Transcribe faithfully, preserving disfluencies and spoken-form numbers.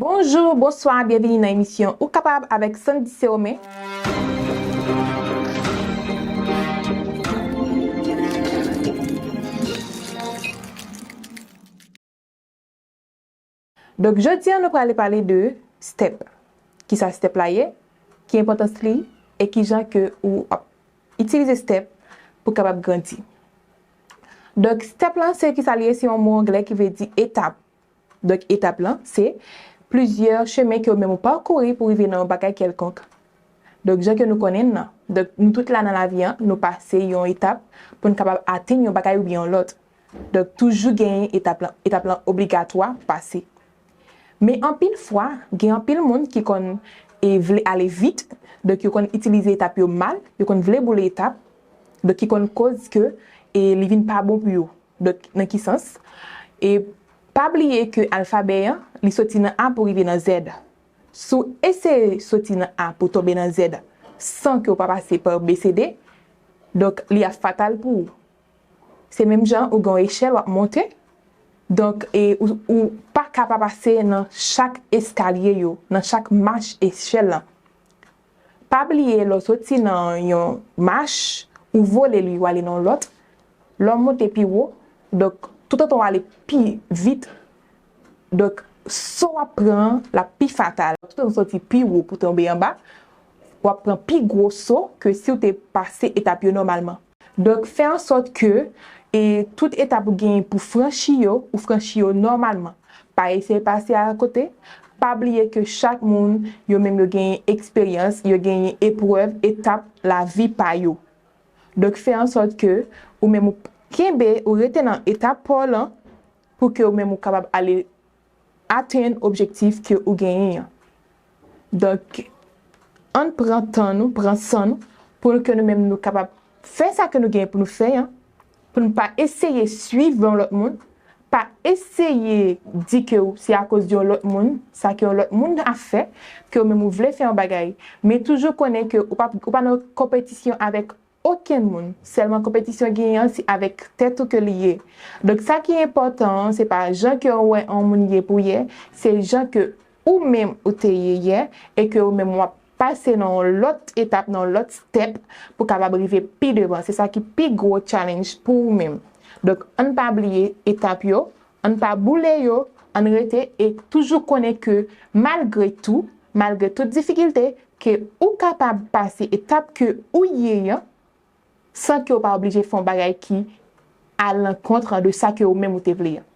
Bonjou, bonswa, byenvini nan emisyon Ou Kapab avèk Sandy Seome. Donk, jodi a, nou prale pale de step. Kisa step la ye, ki enpòtans li, e kijan ke ou ap itilize step pou kapab grandi. Donk, step lan, se kisa li ye, se yon mo anglè ki vle di etap. Donk, etap lan, se plizyè chemen ke ou menm ou pakouri pou rive nan yon bagay kèlkonk. Donk, jan ke nou konnen l nan, donk, nou tout la nan lavi an, nou pase yon etap pou n kapab atenn yon bagay oubyen yon lòt. Donk, toujou genyen etap lan, etap lan obligatwa pase. Men anpil fwa, gen anpil moun ki konn e vle ale vit, donk yo konn itilize etap yo mal, yo konn vle boule etap, donk ki konn koz ke e li vin pa bon pou yo. Donk, nan ki sans? E pa bliye ke alfabè an, li soti nan A pou rive nan Z. Si w eseye soti nan A pou tonbe nan Z san ke w pa pase pa B C D, donk, li ap fatal pou ou. Se menm jan ou gen yon echèl w ap monte, donk, e ou, ou pa ka pa pase nan chak eskalye yo, nan chak mach echèl lan. Pa bliye, lè w soti nan yon mach, ou vole li, w ale nan yon lòt, lè w monte pi wo, donk, toutotan w ale pi vit, donk, so w ap pran an, l ap pi fatal. Toutotan w soti pi wo pou tonbe anba, w ap pran pi gwo so ke si w te pase etap yo nòmalman. Donk, fè an sòt ke e tout etap ou genyen pou franchi yo, ou franchi yo nòmalman. Pa eseye pase akote. Pa bliye ke chak moun, yo menm yo genyen eksperyans, yo genyen eprèv, etap lavi pa yo. Donk, fè an sòt ke ou menm ou kenbe, ou rete nan etap pa w lan pou ke ou menm ou kapab ale atenn objektif ke ou genyen an. Donk, ann pran tan nou, pran san nou, pou ke nou menm nou kapab fè sa ke nou genyen pou nou fè an, pou nou pa eseye swiv yon lòt moun, pa eseye di ke w, se akoz de yon lòt moun, sa ke yon lòt moun ap fè, ke w menm ou vle fè yon bagay. Men toujou konnen ke ou pa, ou pa nan konpetisyon avèk okenn moun. Sèlman konpetisyon genyen an, se avèk tèt ou ke li ye. Donk, sa ki enpòtan an, se pa jan ke w wè yon moun ye pou w ye, se jan ke ou menm ou te ye yè, e ke ou menm w ap pase nan yon lòt etap, nan yon lòt step, pou kapab rive pi devan. Se sa ki pi gwo challenge pou ou menm. Donk, ann pa bliye etap yo, ann pa boule yo, ann rete e toujou konnen ke malgre tou, malgre tout difikilte, ke ou kapab pase etap ke ou ye an, san ke w pa oblije fè yon bagay ki a lankont de sa ke ou menm ou te vle an.